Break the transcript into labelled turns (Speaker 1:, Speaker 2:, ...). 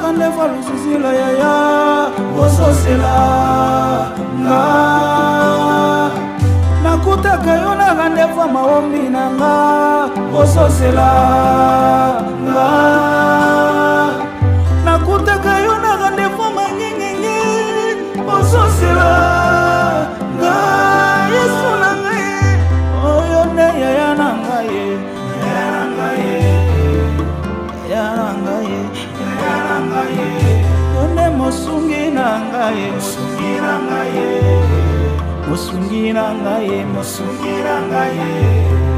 Speaker 1: rendez-vous luzuzila yaya ozozela nga. Nakutaka yo na rendez-vous maombi na nga ozozela nga. Nakutaka yo na rendez-vous mangengenge ozozela nga. Yesu na ngai oyo nde yaya na ngai, yaya na ngai, yaya na ngai, yaya na ngai, yo nde mosungi na ngai, mosungi na ngai, mosungi na ngai, mosungi na ngai.